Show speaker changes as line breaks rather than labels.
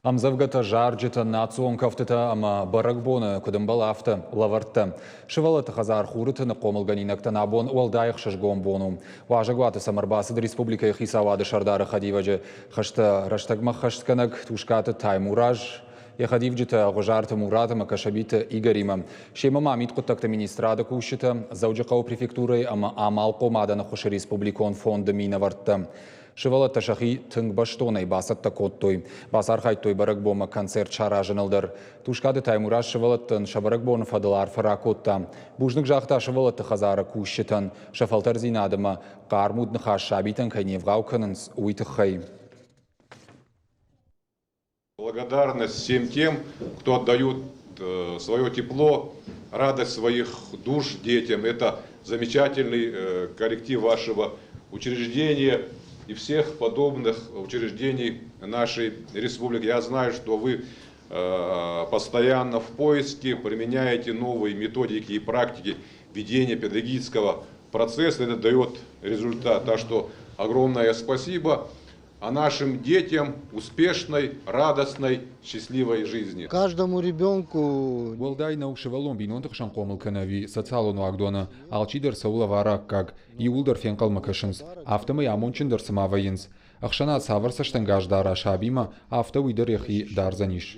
Ӕмдзӕвгӕтӕ, зарджытӕ, национ кӕфтытӕ ӕмӕ бӕрӕгбоны, куыд ӕмбӕлы, афтӕ лӕвӕрттӕ. Сывӕллӕтты хӕдзар Хуры тыны хъомылгӕнинӕгтӕн абон уӕлдай ӕхсызгон бон у. Уазӕгуаты сӕм ӕрбацыд республикӕйы хицауады сӕрдары хӕдивӕджы хӕстӕ рӕстӕгмӕ хӕстгӕнӕг Тускъаты Таймураз, йӕ хӕдивджытӕ Ӕгъуызарты Мурат ӕмӕ Кӕсӕбиты Игоримӕ. Семӕ ма мидхъуыддӕгты министрады кусджытӕ, Дзӕуджыхъӕуы префектурӕйы ӕмӕ амалхъомадӕн ӕххуысы республикон фонды минӕвӕрттӕ. Сывӕллӕттӕ сӕхи тынг бӕстонӕй бацӕттӕ кодтой. Бацархайдтой бӕрӕгбонмӕ концерт саразыныл дӕр. Тускъаты Таймураз сывӕллӕттӕн сӕ бӕрӕгбоны фӕдыл арфӕ ракодта. Бузныг загъта сывӕллӕтты хӕдзары кусджытӕн, сӕ фӕлтӕрдзинад ӕмӕ хъӕрмуд ныхас сабитӕн кӕй не вгъау кӕнынц, уый тыххӕй.
Благодарность всем тем, кто отдает свое тепло, радость своих душ детям. Это замечательный коллектив вашего учреждения и всех подобных учреждений нашей республики. Я знаю, что вы постоянно в поиске, применяете новые методики и практики ведения педагогического процесса. Это дает результат. Так что огромное спасибо. А нашим детям успешной, радостной, счастливой жизни.
Каждому ребенку
Уӕлдай нӕу сывӕллон бинонты хсӕн хъомыл кӕны ӕви социалон уагдоны, алчидӕр цӕуы лӕвары аккаг, иууылдӕр фенхъӕлмӕ кӕсынц, афтӕмӕй амондджындӕр цыма вӕййынц. Ӕхсӕнад цавӕр цӕстӕнгас дара сабимӕ, афтӕ уый дӕр йӕхи дардзӕнис.